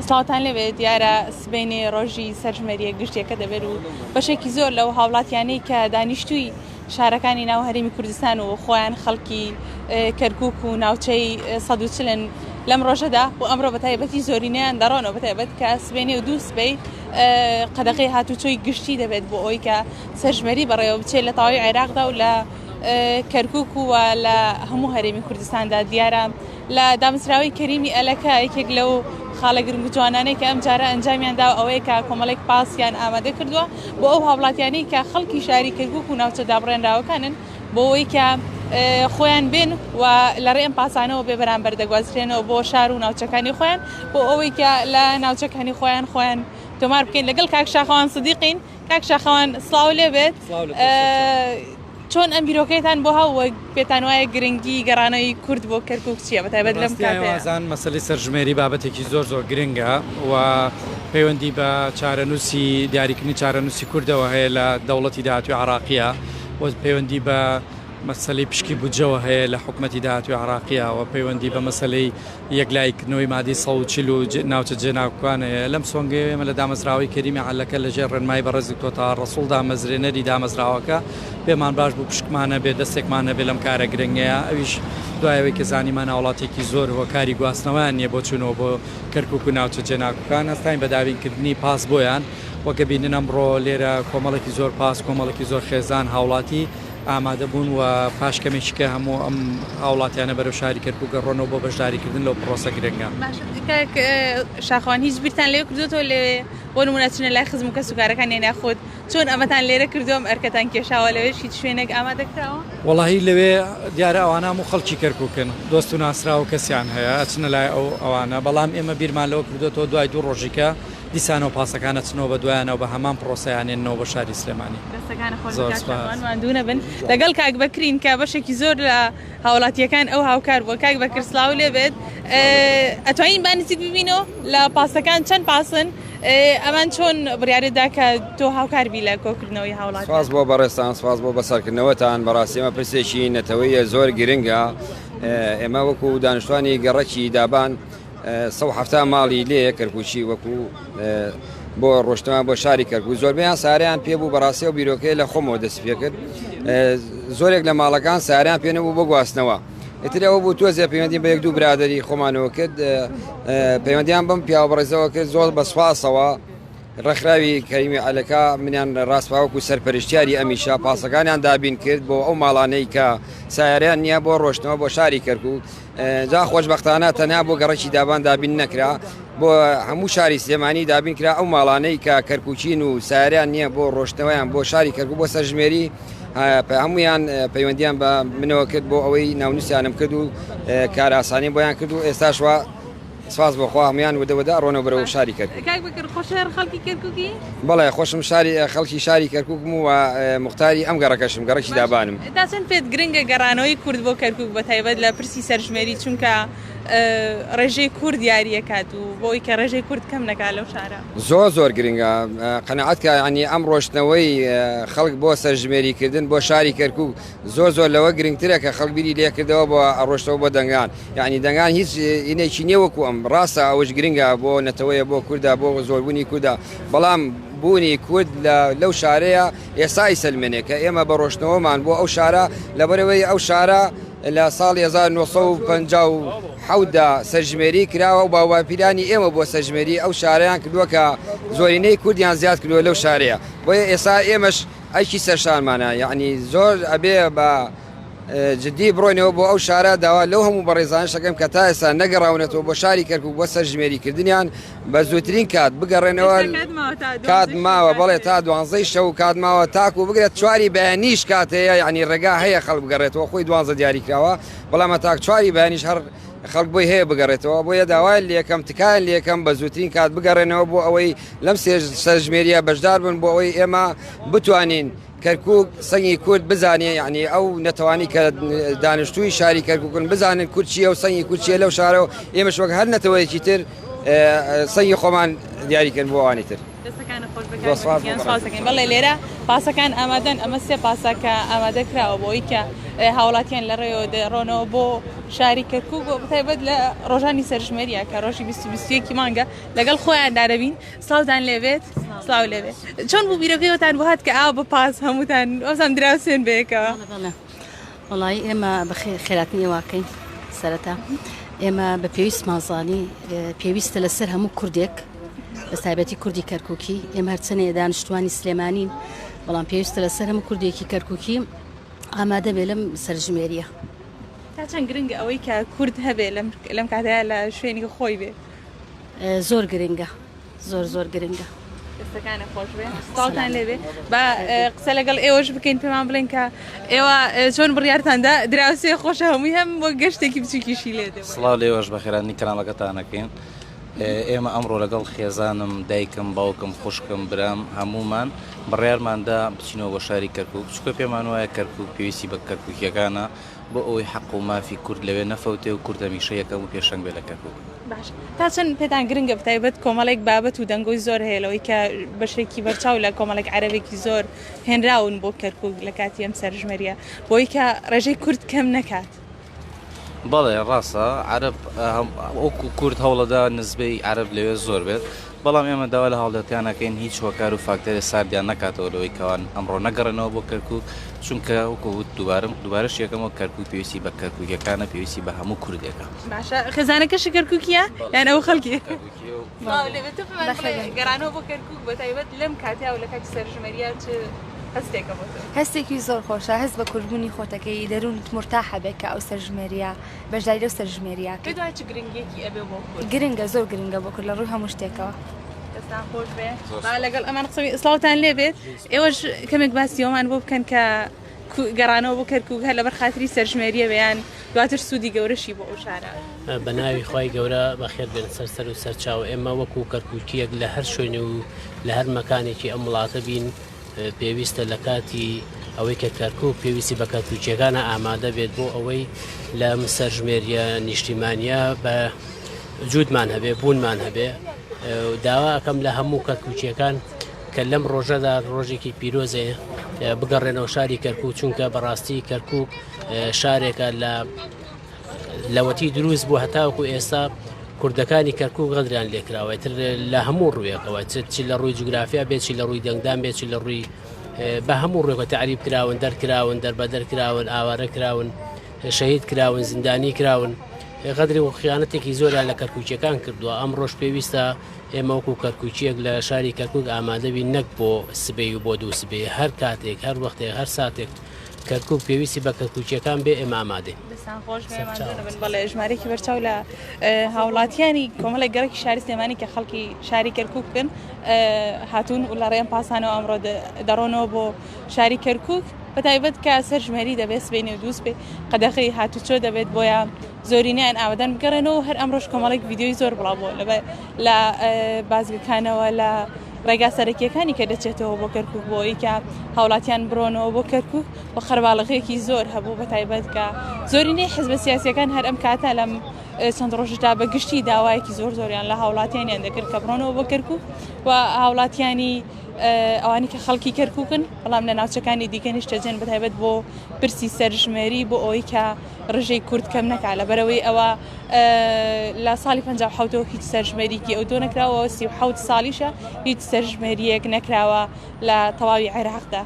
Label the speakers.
Speaker 1: سڵاوتان لێبێت دیارە سبەینێ ڕۆژی سەرژمێریە گشتیەکە دەبێت و بەشێکی زۆر لەو هاوڵاتیانەی کە دانیشتووی شارەکانی ناو هەرێمی کوردستان و خۆیان خەڵکی کەرکک و ناوچەی 140 لەم ڕۆژەدا و ئەمڕۆ بە تایبەتی زۆرینەیان دەڕۆنەوە بە تایبەت کە سبەینێ و دوو سبەی قەدەغەی هاتوچۆی گشتی دەبێت بۆ ئەوەی کە سەرژمێری بەڕێوە بچێت لە تەواوی عێراقدا و لە کەرکک و لە هەموو هەرێمی کوردستاندا دیارە لە دامەزراوەی کەریمی ئەلەکە یەکێک لەو خاڵە گرنگ و جوانانەی کە ئەم جارە ئەنجامیان داوە ئەوەیە کە کۆمەڵێک پاسیان ئامادە کردووە بۆ ئەو هاوڵاتیانەی کە خەڵکی شاری کەرکوک و ناوچە دابڕێنراوەکانن بۆ ئەوەی کە خۆیان بێن و لە ڕێ ئەم پاسانەوە بێ بەرامبەر دەگوازرێنەوە بۆ شار و ناوچەکانی خۆیان بۆ ئەوەی کە لە ناوچەکانی خۆیان خۆیان تۆمار بکەین لەگەڵ کاک شاخەوان سدیقین کاک شاخەوان سڵاو لێ بێت چۆن ئەم بیرۆکەیەتان بۆ هاو وە پێتان وایە گرنگی گەڕانەوەی کورد بۆ کەرکوک چییە بە تایبەت لەم کاتەیە؟
Speaker 2: مەسەلەی سەرژمێری بابەتێکی زۆر زۆر گرنگە و پەیوەندی بە چارەنووسی دیاریکردنی چارەنووسی کوردەوە هەیە لە دەوڵەتی داهاتوی عراقیە و پەیوەندی بە مەسەلەی پشکی بودجەوە هەیە لە حکومەتی داهاتوی عراقیە و پەیوەندی بە مەسەلەی یەکلاییکردنەوەی مادەی 140 و ناوچە جێناکۆکان هەیە. لەم سۆنگەیەوە ئێمە لە دامەزراوەی کەریمی عەلەکە لە ژێر ڕێنمایی بەڕێز دکتۆر تەها ڕەسوڵ دامەزرێنەری دامەزراوەکە پێمان باش بوو پشکمان هەبێ دەستێکمان هەبێ لەم کارە گرنگەیە ئەویش دوای ئەوەی کە زانیمان هاوڵاتیەکی زۆر هۆکاری گواستنەوەیان نیە بۆ چوونەوە بۆ کەرکوک و ناوچە جێناکۆکان هەستاین بە دابینکردنی پاس بۆیان وەک ئەبینن ئەمڕۆ لێرە کۆمەڵێکی زۆر پاس کۆمەڵێکی زۆر خێزان هاوڵاتی ئامادە بوون و پاش کەمێکی کە هەموو ئەم هاوڵاتیانە بەرەو شاری کەرکوک گەڕۆنەوە بۆ بەشداریکردن لەو پرۆسە گرنگە.
Speaker 1: باشە کاک شاخەوان هیچ بیرتان لێ کردوێتەوە لەوێ بۆ نمونە چنە لای خزم و کەسوکارەکان یان یاخود چۆن ئەمەتان لێرە کردووە ئەم ئەرکەتان کێشاوە لەوێش هیچ شوێنێک ئامادە کراوە؟
Speaker 2: وەڵاهی لەوێ دیارە ئەوانە هەموو خەڵکی کەرکوکن دۆست و ناسراو و کەسیان هەیە ئەچنە لای ئەو ئەوانە بەڵام ئێمە بیرمان لەوە کردوێتەوە دوای دوو ڕۆژیکە دیسانەوە پاسەکان ئەچنەوە بە دوایانەوە بە هەمان پرۆسەیان ێننەوە بۆ شاری سلێمانی.
Speaker 1: دەستەکانت خۆش بێت کاک شاخەوان ماندوو نەبن. لەگەڵ کاک بەکرین کە بەشێکی زۆر لە هاوڵاتییەکان ئەو هاوکار بووە. کاک بەکر سڵاو لێ بێت. ئەتوانین با نزیک ببینەوە لە پاسەکان چەند پاسن ئەمان چۆن بڕیارت دا کە تۆ هاوکار بی لە کۆکردنەوەی هاوڵاتیان؟
Speaker 3: سپاس بۆ بەڕێزتان، سپاس بۆ بەسەرکردنەوەتان. بەڕاستی ئەمە پرسێکی نەتەوەییە زۆر گرنگە. ئێمە وەکو دانیشتوانی گەڕەکی دابان 170 ماڵی لێیە کەرکوکی وەکو بۆ ڕۆشتمان بۆ شاری کەرکوک زۆربەیان ساریان پێ بوو بەڕاستی و بیرۆکەیە لە خۆمەوە دەست پێ کرد زۆرێک لە ماڵەکان ساریان پێ نەبوو بۆ گواستنەوە ئیتر ئەوە بوو تۆزێ پەیوەندی بە یەک دوو برادری خۆمانەوە کرد پەیوەندیان بەم پیاوە بەڕێزەوە کرد زۆر بە سوپاسەوە ڕێکخراوی کەریمی عەلەکە منیان ڕاسپاوەکو سەرپەرشتیاری ئەمیشە پاسەکانیان دابین کرد بۆ ئەو ماڵانەی کە سیارەیان نییە بۆ ڕۆشتنەوە بۆ شاری کەرکوک جا خۆشبەختانە تەنها بۆ گەڕەکی دابان دابین نەکرا بۆ هەموو شاری سلێمانی دابین کرا ئەو ماڵانەی کە کەرکوکین و ساریان نییە بۆ ڕۆشتنەوەیان بۆ شاری کەرکوک بۆ سەرژمێری هەمویان پەیوەندیان بە منەوە کرد بۆ ئەوەی ناونووسیانم کرد و کارئاسانی بۆیان کرد و ئێستاشوە سپاس بۆ خوا هەموویان ودە وەدە ئەڕۆنەوە بەرەو شاری کەرکوک.
Speaker 1: کاک بەکر خۆشت هەر خەڵکی کەرکوکی؟
Speaker 3: بەڵێ خۆشم شاری خەڵکی شاری کەرکوکم و موختاری ئەم گەڕەکەشم گەڕەکی دابانم.
Speaker 1: تا چەند پێت گرنگە گەڕانەوەی کورد بۆ کەرکوک بە تایبەت لە پرسی سەرژمێری چونکە ڕێژەی کورد یاریەکات و بۆ ئەوی کە ڕێژەی کورد کەم نەکات لەو شارە؟
Speaker 3: زۆر زۆر گرنگە قەناعەت کە یانی ئەم ڕۆشتنەوەی خەڵک بۆ سەرژمێری کردن بۆ شاری کەرکوک زۆر زۆر لەوە گرنگترە کە خەڵک بیری لێکردەوە بۆ ڕۆشتەوە بۆ دەنگان یعنی دەنگان هیچ ئینێکی نییە وەکو ئەم ڕاستە ئەوەش گرنگە بۆ نەتەوەیە بۆ کوردە بۆ زۆربوونی کوردە بەڵام بوونی کورد لەو شارەیە ئێستا ئیسەلمێنێ کە ئێمە بە ڕۆشتنەوەمان بۆ ئەو شارە لەبەرەوەی ئەو شارە لە ساڵی 1957 دا سەرژمێری کراوە و باوباپیرانی ئێمە بۆ سەرژمێری ئەو شارەیان کردووە کە زۆرینەی کوردیان زیاد کردووە لەو شارەیە بۆیە ئێستا ئێمەش ئەرکی سەرشانمانە یەعنی زۆر ئەبێ بە جدی بڕۆینەوە بۆ ئەو شارە داوا لەو هەموو بەڕێزانش دەکەم کە تا ئێستا نەگەڕاونەتەوە بۆ شاری کەرکوک بۆ سەرژمێری کردنیان بە زووترین کات بگەڕێنەوە کات ماوە بەڵێ تا دوانزەی شەو کات ماوە تاکو بگرێت چواری بەیانیش کات هەیە یعنی ڕێگا هەیە خەڵک بگەڕێتەوە خۆی دوانزە دیاری کراوە بەڵام تاک چواری بەیانیش هەر خەڵک بۆی هەیە بگەڕێتەوە بۆیە داوای لەکەم تکایان لەکەم بە زووترین کات بگەڕێنەوە بۆ ئەوەی لەم سەرژمێریە بەشدار بن بۆ ئەوەی ئێمە بتوانین کەرکک سەنگی کورد بزانێ یعنی ئەو نەتەوانی کە دانیشتووی شاری کەرککن بزانن کورد چییە و سەنگی کورد چییە لەو شارە و ئێمەش وەک هەر نەتەوەیەکی تر سەنگی خۆمان دیاریکەن بۆ ئەوانی تر.
Speaker 1: دەستەکانت خۆش بێت کاک بەکر گیان سوپاس دەکەین. بەڵێ لێرە پاسەکان ئامادەن ئەمە سێ پاسە کە ئامادە کراوە بۆ ئەوەی کە. هاوڵاتیان لە ڕێوە دەڕۆنەوە بۆ شاری کەرکوک و بەتایبەت لە ڕۆژانی سەرژمێریە کە ڕۆژی 20 مانگە لەگەڵ خۆیان دارەبین. سڵاوتان لێبێت. سڵاو لێبێت. چۆن بوو بیرۆکەیەوەتان بۆ هات کە ئاوا بە پاس هەمووتان وابزانم دراوسێن بەیەکەوە؟
Speaker 4: وەڵایی ئێمە بە خێراتنی ئێواکەین سەرەتا ئێمە بە پێویستمان زانی پێویستە لەسەر هەموو کوردێک بە تایبەتی کوردی کەرککی ئێمە هەرچەنێ دانیشتوانی سلێمانین بەڵام پێویستە لەسەر هەموو کوردێکی کەرککی ئامادە بێ لەم سەرژمێریە.
Speaker 1: تا چەند گرنگە ئەوەی کە کورد هەبێ لەم کاتەیا لە شوێنی خۆی بێ؟
Speaker 4: زۆر گرنگە زۆر زۆر گرنگە.
Speaker 1: دەستەکانت خۆش بێ سڵاوتان لێبێ با قسە لەگەڵ ئێوەش بکەین پێمان بڵێن کە ئێوە چۆن بڕیارتاندا دراوسێ خۆشە هەمووی هەم بۆ گەشتێکی بچووکیشی لێ دێ.
Speaker 5: سڵاو لێوەش بەخێرانی کەناڵەکەتانەکەین ئێمە ئەمڕۆ لەگەڵ خێزانم دایکم باوکم خوشکم برام هەمومان بڕیارماندا بچینەوە بۆ شاری کەرکک چکە پێمان وایە کەرکک پێویستی بە کەرککیەکانە بۆ ئەوەی حەق و مافی کورد لەوێ نەفەوتێ و کورد هەمیشە یەکەم و پێشەنگ بێ لە کەرکوک.
Speaker 1: باشە تا چەند پێتان گرنگە بەتایبەت کۆمەڵێک بابەت و دەنگۆی زۆر هەیە لەوەی کە بەشێکی بەرچاو لە کۆمەڵێک عەرەبێکی زۆر هێنراون بۆ کەرکوک لە کاتی ئەم سەرژمێریە بۆی کە ڕێژەی کورد کەم نەکات؟
Speaker 5: بەڵێ ڕاستە عەرەب وەکو کورد هەوڵەدا نسبەی عەرەب لەوێ زۆر بێت بەڵام ئێمە داوا لە هاوڵاتیان ئەکەین هیچ هۆکار و فاکتەرێ ساردیان نەکاتەوە لەوەی کەوان ئەمڕۆ نەگەڕێنەوە بۆ کەرکوک چونکە وەکو وت دووبارەم دووبارەش یەکەمەوە کەرکوک پێویستی بە کەرکوکیەکانە پێویستی بە هەموو کوردێکە.
Speaker 1: باشە خێزانەکەشی کەرکوکیە یان ئەو خەڵکی سڵاو لێ بێت تۆ پێمان بڵێ گەڕانەوە بۆ کەرکوک بە تایبەت لەم کاتەیا و لە کاتی سەرژمێرییا چ هەستێکە بۆ تۆ؟
Speaker 6: هەستێکی زۆر خۆشە هەست بە کوردبوونی خۆتەکەی دەروونت مورتاحە بێ کە ئەو سەرژمێریە بەشداری لەو سەرژمێریە
Speaker 1: پێت وایە چ گرنگیەکی ئەبێ بۆ کورد؟
Speaker 6: گرنگە زۆر گرنگە بۆ کورد لە ڕووی هەموو شتێکەوە.
Speaker 1: دەستان خۆش بێ با لەگەڵ ئەمان قسە سڵاوتان لێ بێت ئێوەش کەمێک باسی ئەومان بۆ بکەن کە گەڕانەوە بۆ کەرکوک هەر لەبەر خاتری سەرژمێریە یان دواتر سوودی گەورەشی بۆ ئەو شارە.
Speaker 7: بە ناوی خوای گەورە بەخێر بێن سەر سەر و سەر چاو ئێمە وەکو کەرکوکیەک لە هەر شوێنێ و لە هەر مەکانێکی ئەم وڵاتە بین پێویستە لە کاتی ئەوەی کە کەرکوک پێویستی بە کەرکوکیەکانە ئامادە بێت بۆ ئەوەی لەم سەرژمێریە نیشتیمانیە بە جوودمان هەبێ بوونمان هەبێ داوا ئەەکەم لە هەموو کەرکوکیەکان کە لەم ڕۆژەدا ڕۆژێکی پیرۆزێ بگەڕێنەوە شاری کەرکوک چونکە بەڕاستی کەرکوک شارێکە لە لەوەتی دروست بوو هەتاوەکو ئێستا کوردەکانی کەرکک غەدریان لێکراوە تر لە هەموو ڕوویەکەوە چ لە ڕووی جوگرافیا بێت چ لە ڕووی دەنگدان بێت چ لە ڕووی بە هەموو ڕووێکە تعریب کراون دەرکراون دەربەدەر کراون ئاوارە کراون شەهید کراون زیندانی کراون غەدری و خیانەتێکی زۆریان لە کەرکووکیەکان کردووە ئەم ڕۆژ پێویستە ئێمە وەکو کەرکووکیەک لە شاری کەرکوک ئامادەبین نەک بۆ سبەی و بۆ دوو سبەی هەر کاتێک هەر وەختێک هەر ساتێک کەرکوک پێویستی بە کەرکوکیەکان بێ ئێمە ئامادەین.
Speaker 1: دەستان خۆش بێ ماندوو نەبن. بەڵێ ژمارەیەکی بەرچاو لە هاوڵاتیانی کۆمەڵێک گەڕەکی شاری سلێمانی کە خەڵکی شاری کەرکوکن هاتوون و لە ڕێیان پاسانەوە ئەمڕۆ دەڕۆنەوە بۆ شاری کەرکوک بە تایبەت کە سەرژمێری دەبێت سبەینێ و دووسبەی قەدەغەی هاتوچۆ دەبێت بۆیە زۆرینەیان ئاوەدان بگەڕێنەوە هەر ئەمڕۆش کۆمەڵێک ڤیدیۆی زۆر بڵاو بووە لە بازگەکانەوە لە ڕێگا سەرەکیەکانی کە دەچێتەوە بۆ کەرکک بۆ ئەوەی کە هاوڵاتیان بڕۆنەوە بۆ کەرکک و قەرباڵغێکی زۆر هەبوو بە تایبەت کە زۆرینەی حزبە سیاسیەکان هەر ئەم کاتە لەم چەند ڕۆژدا بە گشتی داوایەکی زۆر زۆریان لە هاوڵاتیانیان دەکرد کە بڕۆنەوە بۆ کەرکک و هاوڵاتیانی ئەوانی کە خەڵکی کەرکوکن بەڵام لە ناوچەکانی دیکە نیشتەجێن بە تایبەت بۆ پرسی سەرژمێری بۆ ئەوەی کە ڕژەی کورد کەم نەکا لەبەرئەوەی ئەوە لە ساڵی 57ەوە هیچ سەرژمێریکی ئەوتۆ نەکراوە 37 ساڵیشە هیچ سەرژمێریەک نەکراوە لە تەواوی عێراقدا.